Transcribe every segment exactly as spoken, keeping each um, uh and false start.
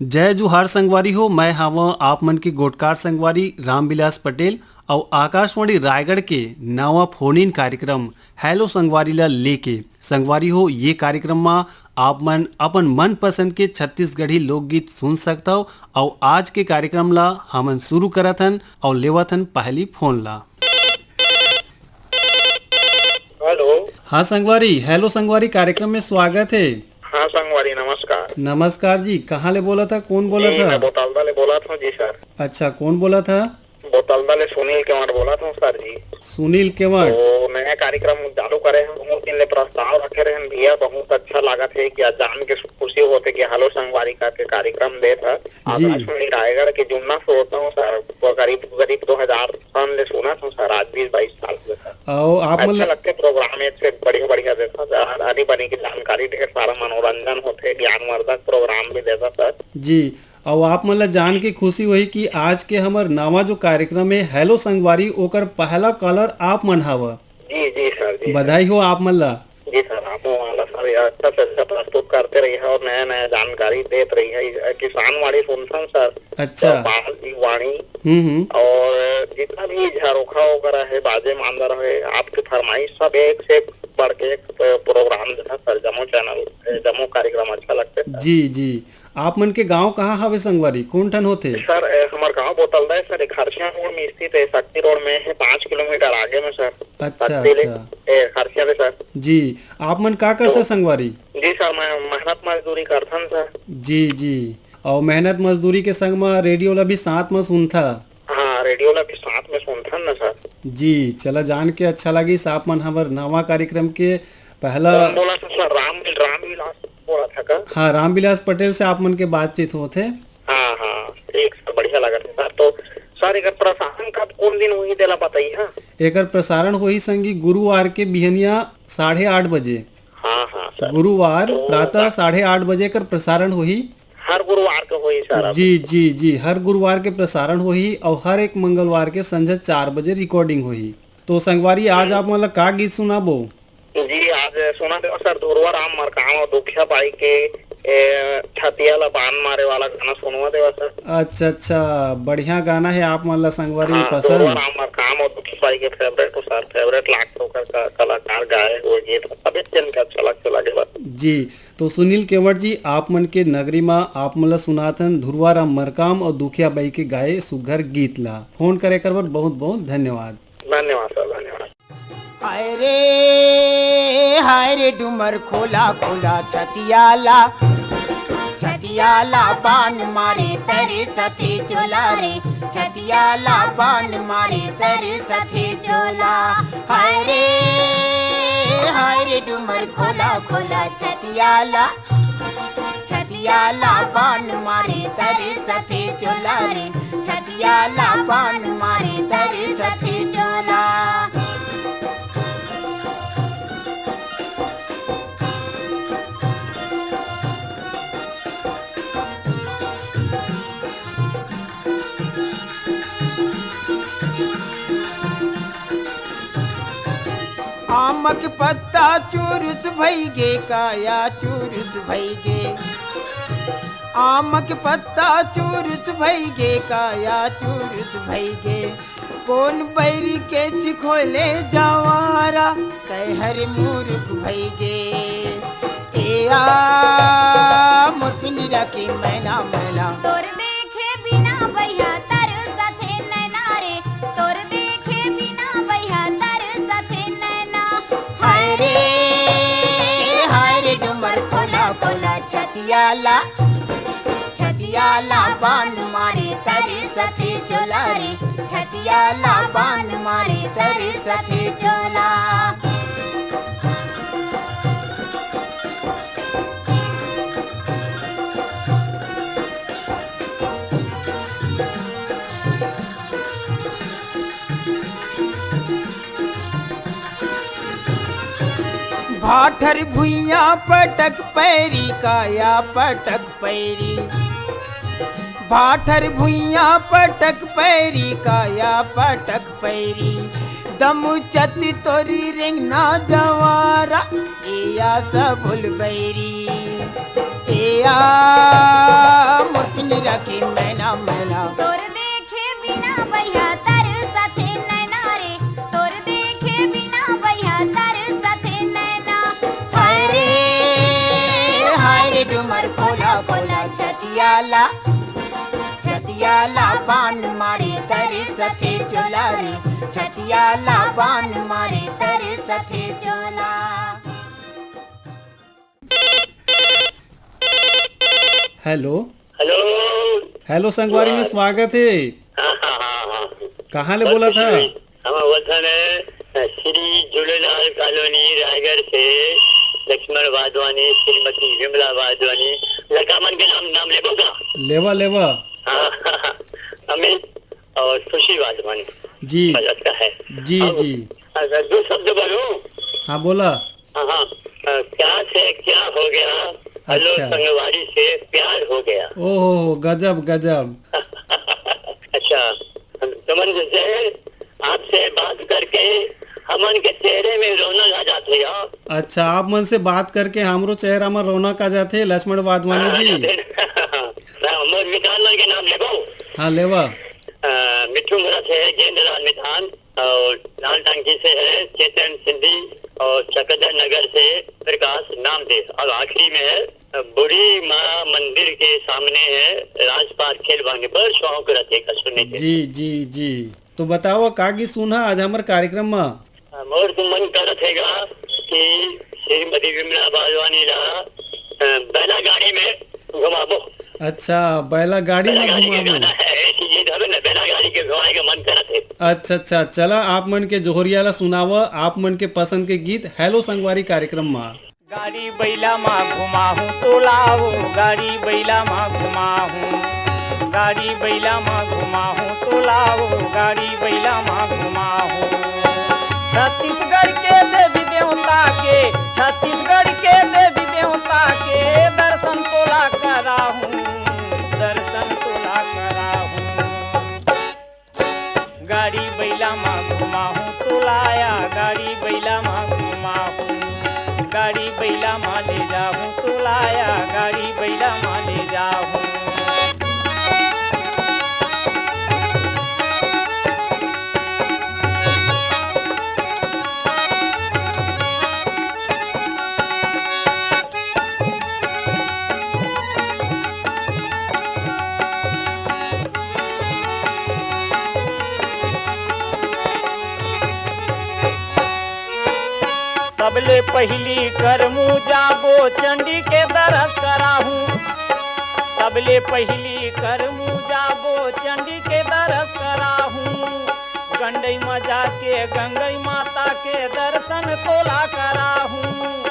जय जोहार संगवारी हो, मैं हावं आप मन के गोठकार संगवारी रामविलास पटेल अउ आकाशवाणी रायगढ़ के नवा फोन इन कार्यक्रम हेलो संगवारी ला लेके। संगवारी हो, ये कार्यक्रम मा आप मन अपन मनपसंद के छत्तीसगढ़ी लोकगीत सुन सकथव अउ आज के कार्यक्रम ला हमन शुरू करत हन अउ लेवत हन पहली फोन ला। हेलो। हाँ संगवारी, हेलो संगवारी कार्यक्रम में स्वागत है। हाँ संगवारी, नमस्कार। नमस्कार जी, कहाँ ले बोलत हा, कौन बोलत जी, हा? मैं बोतलदा ले बोलत हूँ जी सर। अच्छा, कौन बोलत हा? बोतलदा ले सुनील केवट बोलत हूँ सर जी। सुनील केवट। तो नया कार्यक्रम चालू करे हैं, बहुत दिन ले प्रस्ताव रखे रहन भैया, बहुत अच्छा लागत है कि आज जान के खुशी होते कि हेलो संगवारी का के कार्यक्रम देत है। जी। आकाशवाणी रायगढ़ के जुन्ना श्रोता हूँ सर, वो करीब, करीब दो हज़ार सन ले सुनत हूँ सर, आज बीस बाईस साल से सर। अउ आप मन अच्छा ल- लगथे प्रोग्राम, एक से बढ़िया बढ़िया देता सर, आनी बानी की जानकारी, ढेर सारा मनोरंजन होथे, ज्ञानवर्धक प्रोग्राम भी देता सर। जी, अउ आप मन ल जान के खुशी होही कि आज के हमर नवा जो कार्यक्रम है हेलो संगवारी, ओकर पहला कॉलर आप मन हव। जी, जी सर, जी सर। बधाई हो आप मन ल। जी सर, आप वाला सर, ये अच्छा से अच्छा प्रस्तुत करते रही है और नया नया जानकारी देत रही है। किसान वाणी सुनथन सर, अच्छा। तो बाल वाणी हम्म, हम्म। और जितना भी झरोखा वगैरह है, बाजे मांदर है, आपकी फरमाइश, सब एक से एक बढ़ के एक प्रोग्राम देता सर, जम्मो चैनल, जम्मो कार्यक्रम अच्छा लगता है सर। जी, जी। आप मन के गांव कहाँ हवे संगवारी, कौन ठन होथे? सर, ए, हमर गांव बोतलदा है सर, एक हरसिया रोड में स्थित है, शक्ति रोड में है, पाँच किलोमीटर आगे में सर। अच्छा, शक्ति ले, अच्छा। ए, हरसिया ले सर। जी, आप मन का करता तो संगवारी? जी सर, मैं मेहनत मजदूरी करथन सर। जी, जी। अउ मेहनत मजदूरी के संग म रेडियो ला भी साथ म सुनथा? हाँ, रेडियो ला भी साथ में सुनथन ना सर। जी, चला जान के अच्छा लगिस, आप मन हमर नवा कार्यक्रम के पहला कौन बोला था सर? राम, रामविलास बोला था का? हाँ, रामविलास पटेल से आप मन के बातचीत होत हे। हाँ, हाँ, ठीक सर, बढ़िया लगा था सर। तो सर, एकर प्रसारण कब, कौन दिन होही, तेला बताइए। हाँ। एकर प्रसारण होही संगी गुरुवार के बिहनिया साढ़े आठ बजे। हाँ, हाँ सर। गुरुवार तो प्रातः का- साढ़े आठ बजे एकर प्रसारण होही। हर गुरुवार के होही सर अब? जी, जी, जी, हर गुरुवार के प्रसारण होही अउ हर एक मंगलवार के संझा चार बजे रिकॉर्डिंग होही। तो संगवारी, आज हम्म। आप मन ला का गीत सुनाबो? जी, आज सुना देवा सर, धुरवा राम मरकाम अउ दुखिया बाई के, ए, छतिया ला बान मारे वाला गाना सुनवा देवा सर। अच्छा, अच्छा, बढ़िया गाना है आप मन ला संगवारी हाँ, पसंद। धुरवा राम मरकाम अउ दुखिया बाई के फेवरेट हो सर, फेवरेट लागथे ओकर क-, कलाकार गाए हुए गीत, सभी जन के अच्छा लगथे, लगे बा। जी, तो सुनील केवट जी, आप मन के नगरी मा आप मन ला सुनाथन धुरवा राम मरकाम अउ दुखिया बाई के गाए सुग्घर गीत ला। फोन करे कर बर बहुत बहुत धन्यवाद। धन्यवाद सर, धन्यवाद। हाय रे, हाय रे डुमर खोला खोला छतियाला, छतियाला बान मारे तरे सथे चोला रे, छतियाला बान मारे तरे सथे चोला। हाय रे, हाय रे डुमर खोला खोला छतियाला, छतियाला बान मारे तरे सथे चोला रे, छतियाला बान मारे तरे सथे चोला। आमक पत्ता चुरुस भई गे, काया चुरुस भई गे। आमक पत्ता चुरुस भई गे, काया चुरुस भई गे। कोन बैरी के सिखोले जवारा, तैहर मुरुख भई गे। ए आ मोर पिंजरा के मैना, मैना। तोर देखे बिना बइहा तरसथे नैना रे, तोर देखे बिना बइहा तरसथे नैना। हाय रे, हाय रे डुमर खोला खोला छतियाला, छतियाला बान मारे तरसथे चोला रे, छतियाला बान मारे तरसथे चोला। भाठर भुइयां पटक पैरी, काया पटक पैरी। भाठर भुइयां पटक पैरी, काया पटक पैरी। दमुचत तोरी रेंगना जवारा, एया सबुल बैरी। एया मोर कि मैना, मैना। तोर देखे बिना बइहा तरसथे नैना रे, तोर देखे बिना बइहा तरसथे नैना। हाय रे, हाय रे डुमर कोला, कोला छतिया ला, छतिया ला बान मारे तरसथे चोला रे, छतिया ला बान मारे तरसथे चोला। हेलो। हेलो। हेलो संगवारी में स्वागत हे। हाँ, हाँ, हाँ, हाँ। कहाँ ले बोलत हव? हम बोलत हन, अ, श्री झूलेलाल कॉलोनी रायगढ़ से लक्ष्मण वाधवानी, श्रीमती विमला वाधवानी, लड़का मन के नाम, नाम लेबो का? लेवा, लेवा। हाँ, अमित और खुशी वाधवानी। जी। अच्छा है। जी, अब, जी। अच्छा, दो शब्द बोलूं? हाँ, बोला। हाँ, हाँ। अ, क्या से क्या हो गया, हेलो अच्छा। संगवारी से प्यार हो गया। ओहो, गजब, गजब। अच्छा, तुमन जैसे आपसे बात करके हमन के चेहरे में रौनक आ जात हे यार। अच्छा, आप मन से बात करके हमरो चेहरा में रौनक आ जाथे, लक्ष्मण वाधवानी जी। हाँ, मोर मितान मन के नाम लेबो? हाँ, लेवा। अ, मिट्ठू मुरा से गेंदलाल मितान। और लाल टांकी से है चेतन सिंधी और चक्रधर नगर से प्रकाश नामदेव। और आखिरी में है, अ, बूढ़ी माँ मंदिर के सामने है राजपाल खेल भांगे, बड़ शौक रहते का सुनने के। जी, जी, जी। तो बताओ, का गीत सुनहा आज हमर कार्यक्रम में? अ, मोर तो मन करत हेगा कि श्रीमती विमला बालवानी ला, अ, बैला गाड़ी में घुमाबो। अच्छा, बैला गाड़ी में बैला गाड़ी के घुमाबो। गाना है, ऐसी गीत हवे ना, बैला गाड़ी के घुमाए के मन करत हे। अच्छा, अच्छा, चला आप मन के जोहरिया ला सुनावा, आप मन के पसंद के गीत हेलो संगवारी कार्यक्रम में। गाड़ी बैला मा घुमाहूँ तोला ओ, गाड़ी बैला मा घुमाहूँ, गाड़ी बैला मा घुमाहूँ तोला ओ, गाड़ी बैला मा घुमाहूँ। छत्तीसगढ़ के देवी देवता के, छत्तीसगढ़ के देवी देवता के दर्शन तोला कराहूँ, दर्शन तोला कराहूँ। गाड़ी बैला मा घुमाहूँ तोला या, गाड़ी बैला मा घुमाहूँ, गाड़ी बैला मा ले जाहूँ तोला या, गाड़ी बैला मा ले जाहूँ। सबले पहिली करमू जाबो, चंडी के दरस कराहूँ। सबले पहिली करमू जाबो, चंडी के दरस कराहूँ। गंडई म जाके गंगई माता के दर्शन तोला कराहूँ।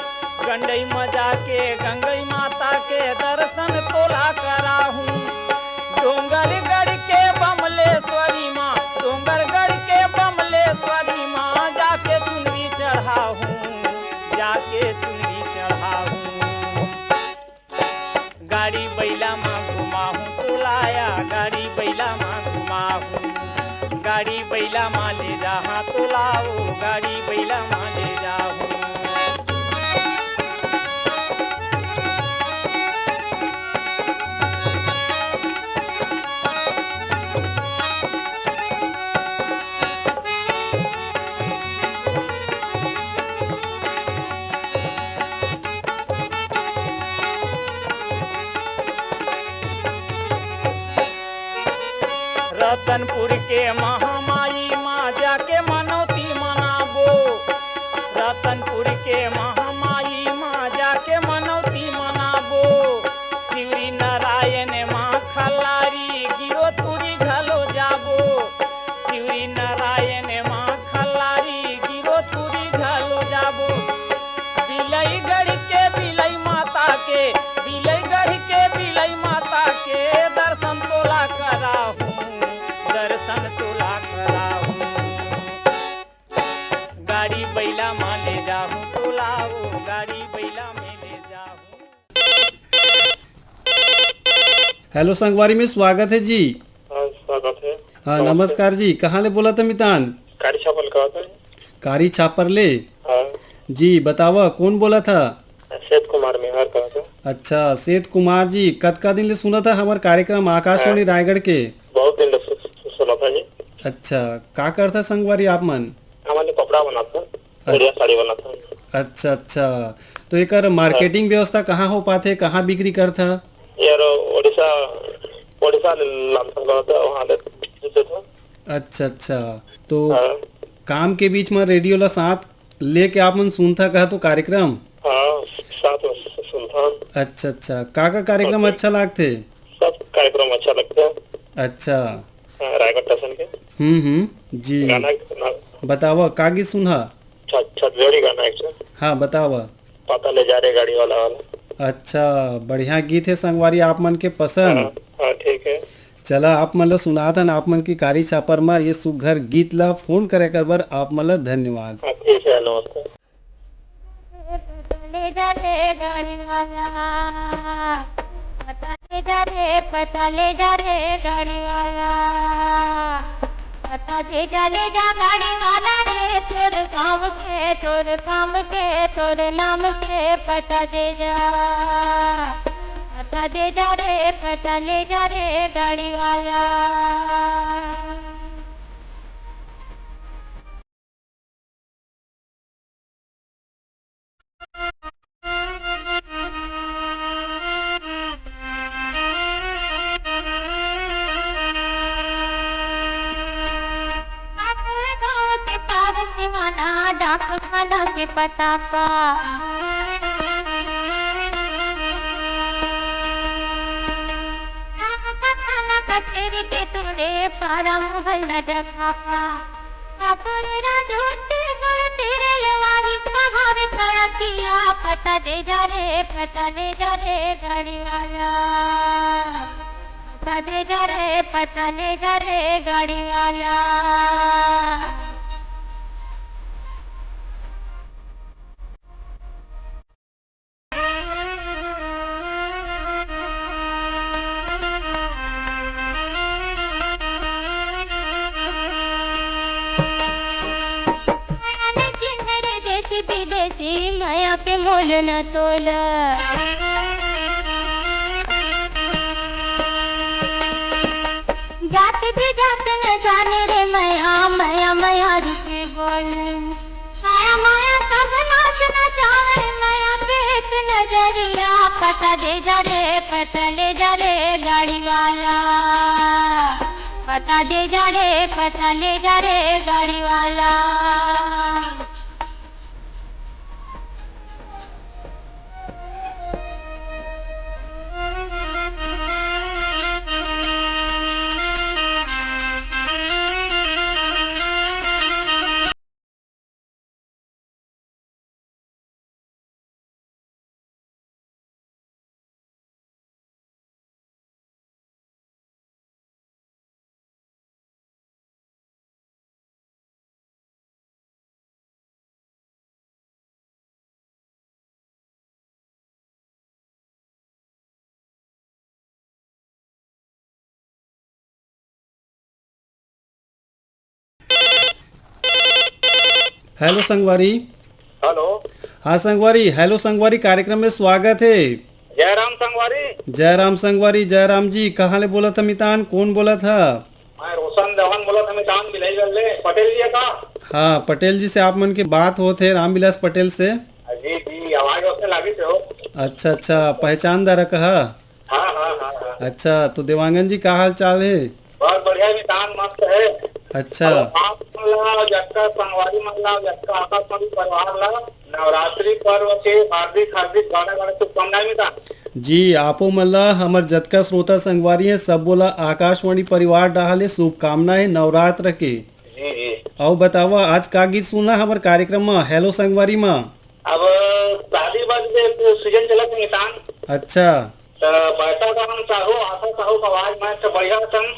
गंडई म जाके गंगई माता के दर्शन तोला कराहूँ। डोंगरगढ़ के बमलेश्वरी माँ, डोंगरगढ़ के बमलेश्वरी माँ, जाके चुनरी चढ़ाहूँ, जाके चुनरी चढ़ाहूँ। गाड़ी बैला मा घुमाहूँ तोला या, गाड़ी बैला मा घुमाहूँ, गाड़ी बैला मा ले जाहूँ तोला ओ, गाड़ी बैला मा ले जाहूँ। रतनपुर के महामाई मा जाके मनौती मनाबो। रतनपुर के महामाई मा जाके मनौती मनाबो। शिवरी नारायण मा खल्लारी गिरोतुरी घलो जाबो। शिवरी नारायण मा खल्लारी गिरोतुरी घलो जाबो। बिलईगढ़ के बिलई माता के, बिलईगढ़ के बिलई माता के दर्शन तोला कराहूँ, दर्शन तोला कराहूँ। गाड़ी बैला मा ले जाहूँ तोला ओ, गाड़ी बैला में ले जाहूँ। हेलो संगवारी में स्वागत है जी। हाँ, स्वागत है। हाँ, नमस्ते। नमस्कार जी, कहाँ ले बोलत हव मितान? कारी छापर ले बोलत हव। कारी छापर ले? हाँ। जी, बतावा, कोन बोलत हव? अशोक कुमार मेहर बोलत हव। अच्छा, सेत कुमार जी, कतका दिन ले सुनत हा हमर कार्यक्रम आकाशवाणी हाँ। रायगढ़ के? बहुत दिन ले सु-, सु-, सुनत हा जी। अच्छा, का करथा संगवारी आप मन? हमन कपड़ा बनात हन, अच्छा। बढ़िया साड़ी बनात हन। अच्छा, अच्छा। तो एकर हाँ। मार्केटिंग व्यवस्था कहाँ हो पाथे, कहाँ बिक्री करथा? यार, ओडिशा, ओडिशा ले लानथन करत, वहाँ ले देथन। अच्छा, अच्छा। तो हाँ। काम के बीच म रेडियो ला साथ लेके आप मन सुनथा कहा तो कार्यक्रम? हाँ, साथ में सु-, सुनथन। अच्छा, अच्छा। का का कार्यक्रम अच्छा। अच्छा लागथे? सब कार्यक्रम अच्छा लगथे। अच्छा। हाँ, रायगढ़ स्टेशन के। हम्म, हम्म, जी। गाना, गाना। बतावा, का गीत सुनहा? छ-, छत्तीसगढ़ी गाना एक ठो। हाँ, बतावा। पता ले जा रे गाड़ी वाला वाला। अच्छा, बढ़िया गीत हे संगवारी, आप मन के पसंद। हाँ, हाँ, ठीक है। चला, आप मन ला सुनात हन, आप मन के कारी छापर म ये सुघर गीत ला फोन करे कर बर आप मन ला धन्यवाद। हाँ, ठीक है, नमस्कार। पता ले जा रे, पता ले जा रे गाड़ी वाला। पता दे जा, ले जा गाड़ी वाला रे, तोर काम के, तोर काम के, तोर नाम के पता दे जा। पता दे जा रे, पता ले जा रे गाड़ी वाला। डाकखाना के पता पा। कचेरी के तोरे फारम भरना जगह पा। अपने राजू के घर तेरे लेवारी पहाड़ सड़किया, पता दे जा रे, पता ले जा रे गाड़ी वाला। पता दे जा रे, पता ले जा रे गाड़ी वाला। देसी विदेसी मया के मोल न तोला। जात भी जात न जाने रे मया, मया, मया रुके बोल। माया माया सब नाच नचावे, माया पे एक नजरिया। पता दे जा रे, पता ले जा रे गाड़ी वाला। पता दे जा रे, पता ले जा रे गाड़ी वाला। हेलो संगवारी। हेलो। हाँ संगवारी, हेलो संगवारी कार्यक्रम में स्वागत है। जय राम संगवारी। जय राम संगवारी, जय राम जी। कहाँ ले बोलत ह मितान, कौन बोलत ह? मैं रोशन देवान बोलत ह मितान, बिलाई गल ले। पटेल जी है का? हाँ, पटेल जी से आप मन के बात होत है, रामविलास पटेल से। जी जी, आवाज उसने लागी थे हो। अच्छा अच्छा, पहचान दारा कहा। हाँ, हाँ, हाँ, हाँ। अच्छा, तो देवांगन जी, का हाल चाल है? बहुत बढ़िया, मितान मस्त है। अच्छा। अब आप मन ला, जतका संगवारी मन ला, जतका आकाशवाणी परिवार ला, नवरात्रि पर्व के हार्दिक, हार्दिक गाड़ा गाड़ा शुभकामनाएं मितान। जी, आपो मन ला, हमर जतका श्रोता संगवारी हैं, सबो ला आकाशवाणी परिवार डहार ले शुभकामनाएं नवरात्र के। जी, जी। अउ बतावा, आज का गीत सुनना हमर कार्यक्रम म, हेलो संगवारी म? अब शादी ब्याह के सीजन चलत हे मितान। अच्छा। त बैठा था हम साहू, आशा साहू का आवाज में तो बढ़िया सन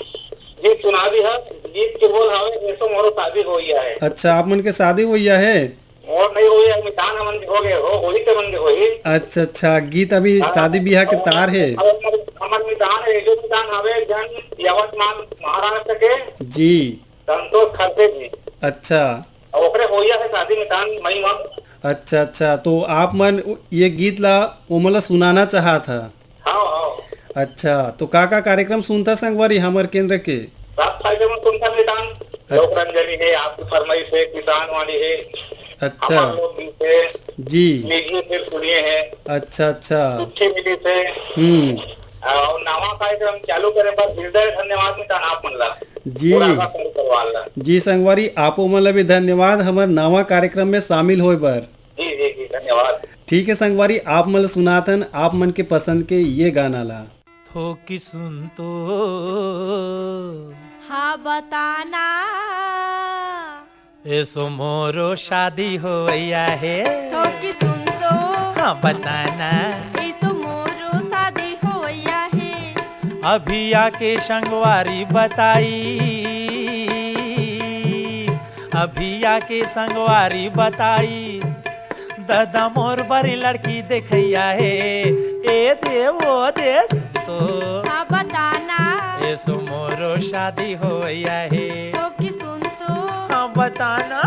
गीत सुना दी है। गीत के बोल हवे, "ऐसो मोरो शादी होइया है।" अच्छा, आप मन के शादी होइया है? मोर नहीं होइया है, मितान हमन के हो गए हो, होही के मन के होही। अच्छा, अच्छा, गीत अभी हाँ। शादी ब्याह के तार है। अब हमर, हमर मितान है, जो मितान हवे जन यवतमाल महाराष्ट्र के। जी। संतोष खड़से जी। अच्छा। अउ ओकरे होइया है शादी मितान मई मा। अच्छा, अच्छा, तो आप मन उ-, ये गीत ला ओमन ला सुनाना चाहत ह? हाँ, हाँ। अच्छा, तो का का कार्यक्रम सुनता संगवारी हमर केंद्र के? रात खाए के में सुनता नहीं दान। अच्छा। लोक रंजनी है, आपकी फरमाइश है, किसान वाणी है, अच्छा। हमारे लोग भी थे, जी। लीजिए फिर सुनिए है, अच्छा, अच्छा। अच्छी मिली थे। हम्म। और नवा कार्यक्रम चालू करे बर हृदय धन्यवाद मितान आप मन ला। जी। पूरा आशा पूरी परिवार ला। जी संगवारी, आपो मन ला भी धन्यवाद हमर नवा कार्यक्रम में शामिल होए बर। जी, जी, जी, धन्यवाद। ठीक है संगवारी, आप मन ला सुनाथन आप मन के पसंद के ये गाना ला। थोकी सुन तो। हाँ, बताना। एसो मोरो शादी होवैया हे। थोकी सुन तो। हाँ, बताना। एसो मोरो शादी होवैया हे। अभी आके संगवारी बताई, अभी आके संगवारी बताई, दादा मोर बरी लड़की देखैया हे। ए दे, ओ दे, तो। हाँ, बताना। एसो मोरो शादी होवैया हे। थोकी सुन तो। हाँ, बताना।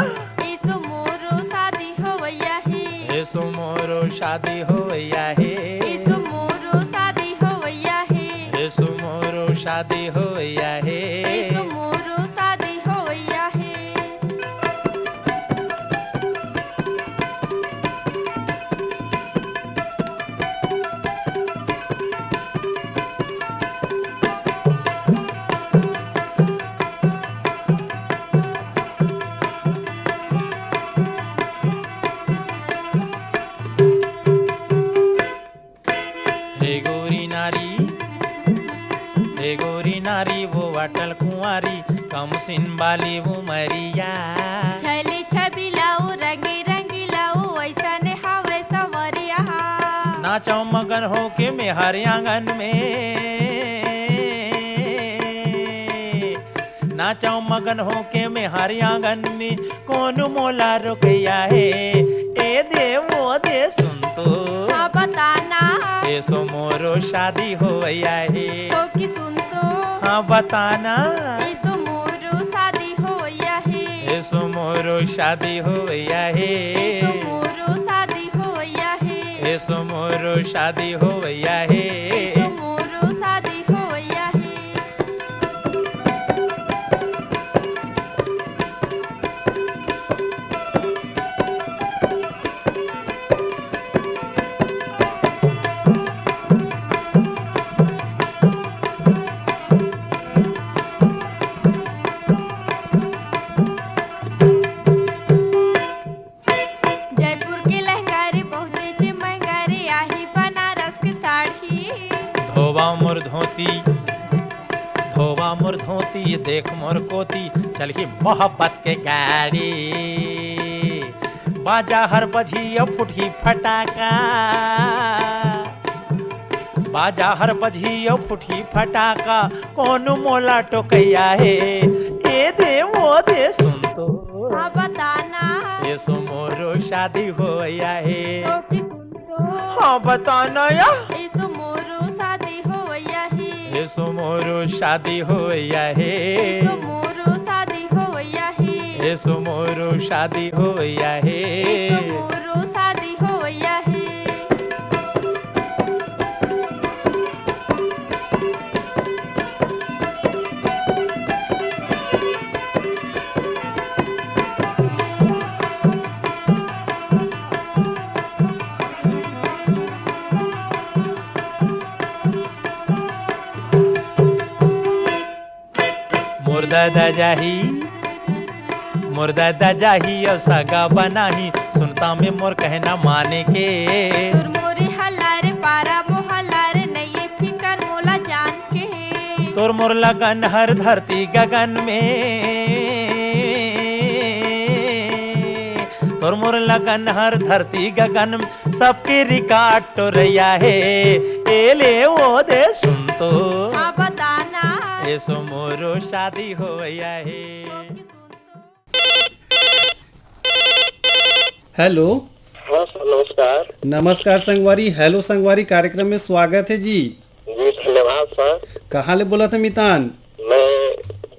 एसो मोरो शादी होवैया हे। एसो मोरो शादी होवैया हे। एसो मोरो शादी होवैया हे। एसो मोरो शादी होवैया हे। एसो मोरो शादी होवैया हे। हे गोरी नारी, हे गोरी नारी, वो अटल कुंवारी, कम सिन बाली उमरिया। छली छबिला ओ, रंगी रंगीला ओ, ऐसने हावे सवरिया। नाचो मगन होके मेहर आंगन में, नाचो मगन होके मेहर आंगन में, कोन मोला रोकैया हे? ए दे, ओ दे, सुन तो। हाँ, बताना। एसो मोरो शादी होवैया हे। थोकी सुन तो। हाँ, बताना। एसो मोरो शादी होवैया हे। एसो मोरो शादी होवैया हे। एसो मोरो शादी होवैया हे। एसो मोरो शादी होवैया हे। एसो मोरो शादी होवैया हे। जयपुर के लहंगा रे बहुते जे महंगा रे, आही बनारस के साड़ी। धोवा मोर धोती, धोवा मोर धोती, देख मोर कोती, चलही मोहब्बत के गाड़ी। बाजा हर बजी अउ फुटही फटाका, बाजा हर बजी अउ फुटही फटाका, कोन मोला टोकैया हे? ए दे, ओ दे, सुन तो। हाँ, बताना। एसो मोरो शादी होवैया हे। थोकी सुन तो। हाँ, बताना या। एसो मोरो शादी होवैया हे। एसो मोरो शादी होवैया हे। एसो मोरो शादी होवैया हे। एसो मोरो शादी होवैया हे। एसो मोरो शादी होवैया हे। मोर दादा जाही, मोर दादा जाही अउ सगा बनाही, सुनता में मोर कहना माने के। तोर मोरे हल्ला रे पारा मोहल्ला रे, नइये फिकर मोला जान के। तोर मोर लगन हर धरती गगन में, तोर मोर लगन हर धरती गगन में, सबके रिकॉर्ड टोरैया हे, ए ले ओ दे सुन तो। हाँ, बताना। एसो मोरो शादी होवैया हे। हेलो। हाँ सर, नमस्कार। नमस्कार संगवारी, हेलो संगवारी कार्यक्रम में स्वागत है जी। जी, धन्यवाद सर। कहाँ ले बोलत हे मितान? मैं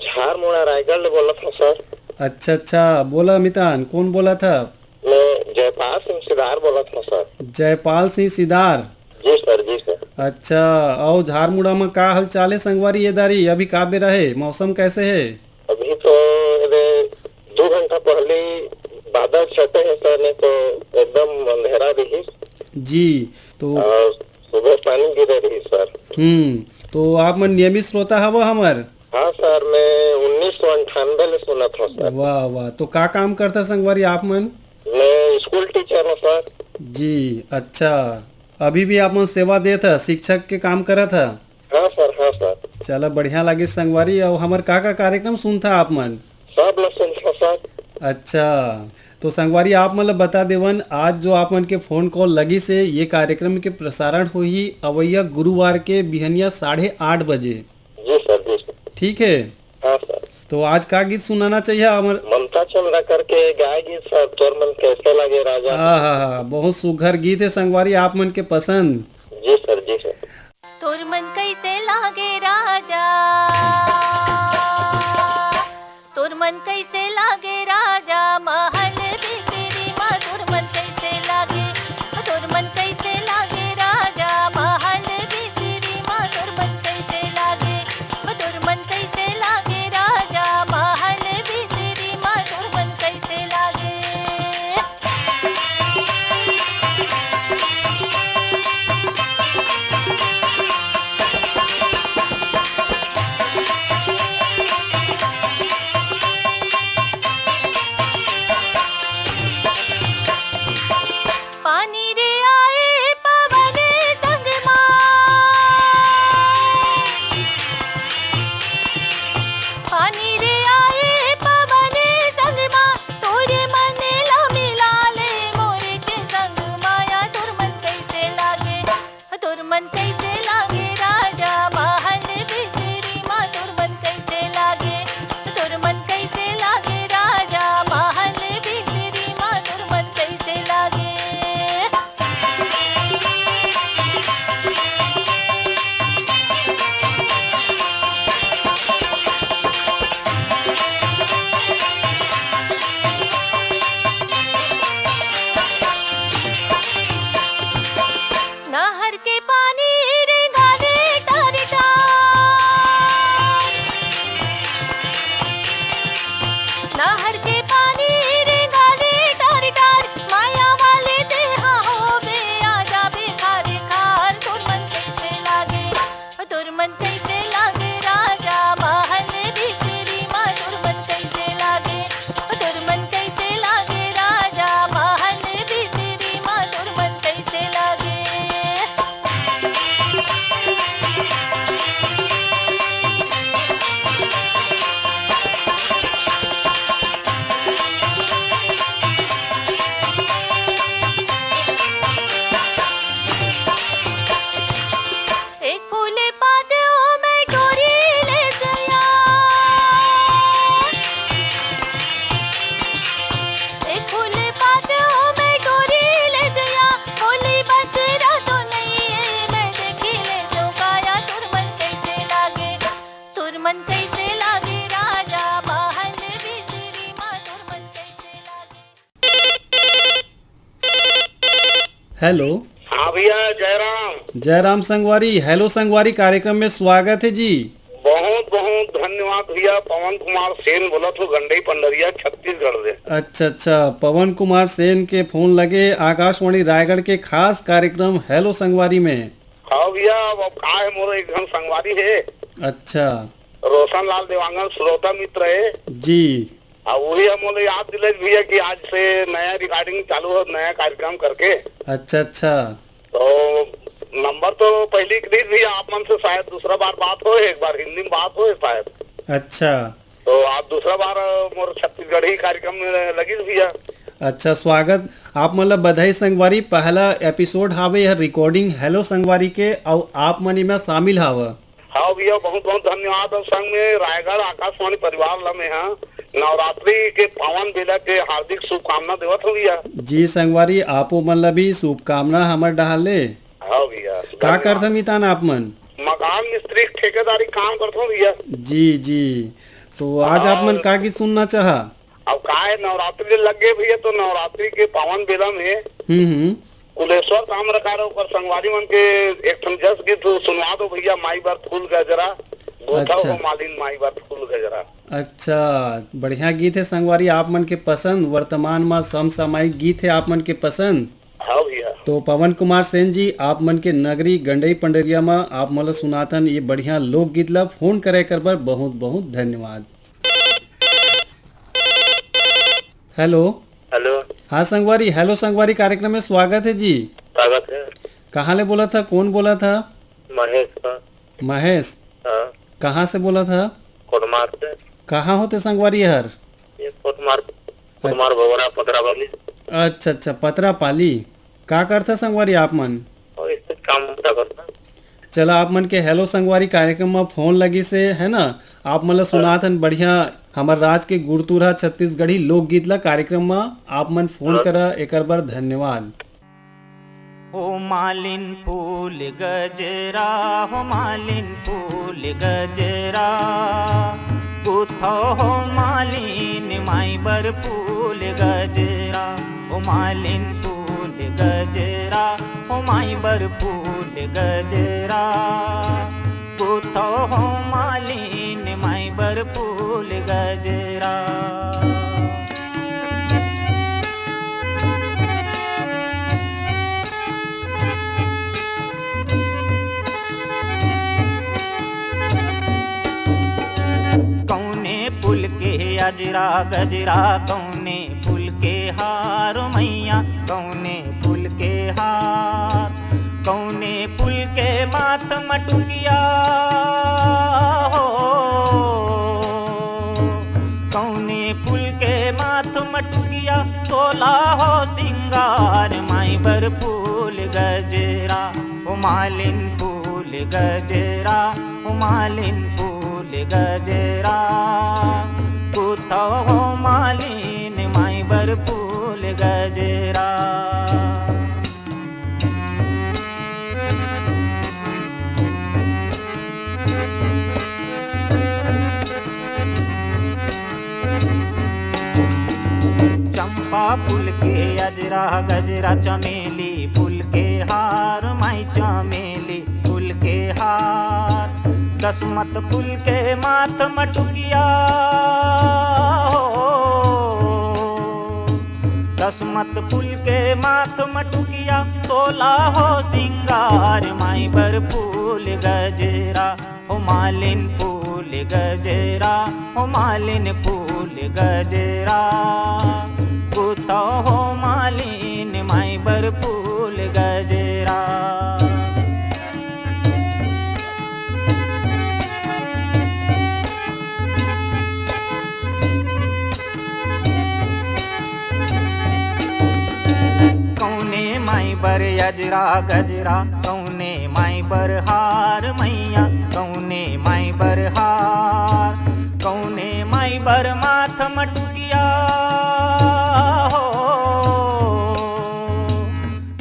झारमुड़ा रायगढ़ ले बोलत हँव सर। अच्छा, अच्छा, बोला मितान, कोन बोलत हे? मैं जयपाल सिंह सिदार बोलत हंव सर। जयपाल सिंह सिदार। जी सर, जी सर। अच्छा, अउ झारमुड़ा म का हालचाल हे संगवारी ये दारी? अभी का बेरा हे, मौसम कैसे हे? अभी तो एदे दू घंटा पहले बादल छटे हे सर, नहीं तो एकदम अंधेरा रहिस। जी, तो अउ सुबह पानी गिरे रहिस सर। हम्म, तो आप मन नियमित श्रोता हवव हमर? हाँ सर, मैं उन्नीस सौ अंठानबे ले सुनत हंव सर। वाह, वाह। तो का काम करथा संगवारी आप मन? मैं स्कूल टीचर हंव सर। जी, अच्छा। अभी भी आप मन सेवा देत ह, शिक्षक के काम करत ह? हाँ सर, हाँ सर। चला, बढ़िया लागिस संगवारी। अउ हमर का का कार्यक्रम सुनथा आप मन? सब ल सुनथंव सर। अच्छा, तो संगवारी आप मन ल बता देवन, आज जो आप मन के फोन कॉल लगिस हे, ये कार्यक्रम के प्रसारण होही अवइया गुरुवार के बिहनिया साढ़े आठ बजे। जी सर, जी सर। ठीक है। हाँ सर। तो आज का गीत सुनाना चाहिए हमर? ममता चंद्राकर के गाय गीत सर, तोर मन कैसे लागे राजा। हाँ, हाँ, हाँ, बहुत सुघर गीत है संगवारी, आप मन के पसंद। जी सर, जी सर। तोर मन कैसे लागे राजा, तोर मन कैसे लागे राजा, महल भीतरी मा तोर मन कैसे लागे, तोर मन कैसे लागे राजा, महल भीतरी मा तोर मन कैसे लागे, तोर मन कैसे लागे राजा, महल भीतरी मा तोर मन कैसे लागे। पानी रे आए पवन संग मा, पानी रे आए पवन संग मा, तोरे मन ला मिला ले मोर के संग माया, तोर मन कैसे लागे, तोर मन कैसे लागे राजा, महल भीतरी मा तोर मन कैसे लागे, तोर मन कैसे लागे राजा, महल भीतरी मा तोर मन कैसे लागे। नहर के पानी रे गाले टार टार। नहर के पानी रे गाले टार टार। माया वाले तेहा होबे, आ जाबे खारे खार। तोर मन कैसे लागे, तोर मन कैसे लागे राजा, महल भीतरी मा तोर मन कैसे लागे, तोर मन कैसे लागे राजा, महल भीतरी मा तोर मन कैसे लागे। एक फूल पाते हो मैं डोरी ले गया, एक फूल पाते हो मैं डोरी ले गया, होली बदरा तो नहीं है, मैं देखी ले जो काया। तोर मन कैसे लागे, तोर मन कैसे लागे राजा, महल भीतरी मा तोर मन कैसे लागे। हेलो। हाँ भैया, जयराम। जयराम संगवारी, हेलो संगवारी कार्यक्रम में स्वागत है जी। बहुत बहुत धन्यवाद भैया, पवन कुमार सेन बोलत हंव, गंडई पंडरिया, छत्तीसगढ़ से। अच्छा, अच्छा, पवन कुमार सेन के फोन लगे आकाशवाणी रायगढ़ के खास कार्यक्रम हेलो संगवारी में। हाँ भैया, अब, अब का है, मोर एक झन संगवारी है। अच्छा। रोशन लाल देवांगन श्रोता मित्र है। जी। अब वही हम बोले याद दिले भैया कि आज से नया रिकॉर्डिंग चालू हो, नया कार्यक्रम करके। अच्छा, अच्छा। तो नंबर तो पहले एक दिन भी आप मन से शायद दूसरा बार बात हो, एक बार हिंदी में बात हो शायद। अच्छा। तो आप दूसरा बार, अ, मोर छत्तीसगढ़ी कार्यक्रम में लगिस भैया। अच्छा, स्वागत। आप मन ला बधाई संगवारी, पहला एपिसोड हावे यह रिकॉर्डिंग हेलो संगवारी के, अउ आप मन एमा शामिल हाव। हाँ भैया, बहुत बहुत धन्यवाद। और संग में रायगढ़ आकाशवाणी परिवार ला मैं, हाँ, नवरात्रि के पावन बेला के हार्दिक शुभकामना देवत हंव भैया। जी संगवारी, आपो मन ला भी शुभकामना हमर डहार ले। हाँ भैया, का धन्यवाद। करथन मितान आप मन? मकान मिस्त्री के ठेकेदारी काम करथन भैया। जी, जी। तो आज आप मन और का गीत सुनना चाहा? अब का है, नवरात्रि ले लग गए भैया, तो नवरात्रि के पावन बेला में हम्म, हम्म। कुलेश्वर ताम्रकार, ओकर संगवारी मन के एक ठन जस गीत सुनवा दो भैया, माई बर फूल गजरा, गोथा अच्छा। हो मालिन माई बर फूल गजरा। अच्छा, बढ़िया गीत है संगवारी, आप मन के पसंद, वर्तमान मा समसामयिक गीत है आप मन के पसंद। हाँ भैया। तो पवन कुमार सेन जी, आप मन के नगरी गंडई पंडरिया मा आप मन ला सुनाथन ये बढ़िया लोकगीत ला। फोन करे कर बर बहुत बहुत धन्यवाद। हेलो। हेलो। हाँ संगवारी, हेलो संगवारी कार्यक्रम में स्वागत है जी। स्वागत है। कहाँ ले बोलत हा, कौन बोलत हा? महेश का। महेश? हाँ। कहाँ से बोलत हा? कोटमार से। कहाँ होते संगवारी हर? ये कोटमार, कोटमार भगोरा पतरापाली। अच्छा, अच्छा, पतरापाली। का करथा संगवारी आप मन? और इससे काम धंधा करता। चला, आप मन के हेलो संगवारी कार्यक्रम म फोन लगिस हे, है ना? आप मन ला सुनात हन बढ़िया हमर राज के गुरतुरहा छत्तीसगढ़ी लोकगीत ला। कार्यक्रम म आप मन फोन हाँ। करा, एकर बर धन्यवाद। ओ मालिन फूल गजरा, हो मालिन फूल गजरा, गुथो हो मालिन माई बर फूल गजरा। ओ मालिन फूल गजरा, ओ माई बर फूल गजरा, गुथो हो मालिन माई बर फूल गजरा। कौने फूल के अजरा गजरा, कौने फूल के हार मैया, कौने फूल के हार, कौने फूल के माथ मटुकिया हो, कौने फूल के माथ मटुकिया, तोला हो सिंगार माई बर फूल गजरा, ओ मालिन फूल गजरा, ओ मालिन फूल गजरा, गुथो हो मालिन माई बर फूल गजरा। चंपा फूल के अजरा गजरा, चमेली फूल के हार, माई चमेली फूल के हार, दसमत फूल के माथ मटुकिया हो, दसमत फूल के माथ मटुकिया, तोला हो सिंगार माई बर फूल गजरा, हो मालिन फूल गजरा, हो मालिन फूल गजरा, गुथो हो मालिन माई बर फूल गजरा। कौने माई बर अजरा गजरा, कौने माई बर हार मैया, कौने माई बर हार, कौने माई बर माथ मटुकिया हो,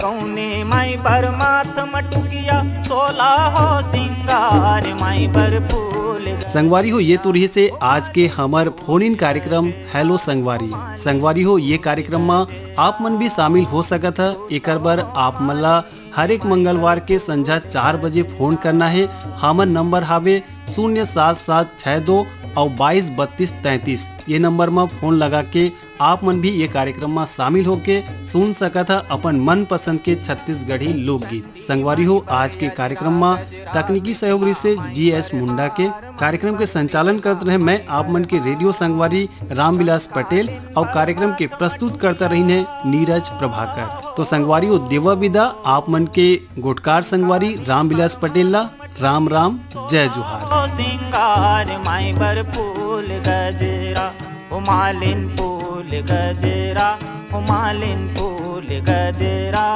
कौने माई बर माथ मटुकिया, तोला हो सिंगार माई बर फूल। संगवारी हो, ये तो रहिस हे आज के हमर फोन इन कार्यक्रम हेलो संगवारी। संगवारी हो, ये कार्यक्रम म आप मन भी शामिल हो सकत ह। एकर बर आप मन ला हर एक मंगलवार के संझा चार बजे फोन करना हे। हमर नंबर हावे शून्य सात सात छह दो अउ बाईस बत्तीस तैंतीस। ये नंबर म फोन लगा के आप मन भी ये कार्यक्रम म शामिल होके सुन सकत ह अपन मनपसंद के छत्तीसगढ़ी लोकगीत। संगवारी हो, आज के कार्यक्रम म तकनीकी सहयोग रहिस हे जी एस मुंडा के। कार्यक्रम के संचालन करत रहे मैं आप मन के रेडियो संगवारी रामविलास पटेल अउ कार्यक्रम के प्रस्तुत करता रहिन हे नीरज प्रभाकर। तो संगवारी हो, देवा विदा आप मन के गोठकार संगवारी रामविलास पटेल ला। राम राम, जय जोहार। ओ सिंगार माई बर फूल गजरा, ओ मालिन फूल गजरा, ओ मालिन फूल गजरा,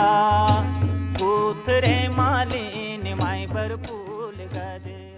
गुथ रे मालिन माई बर फूल गजरा।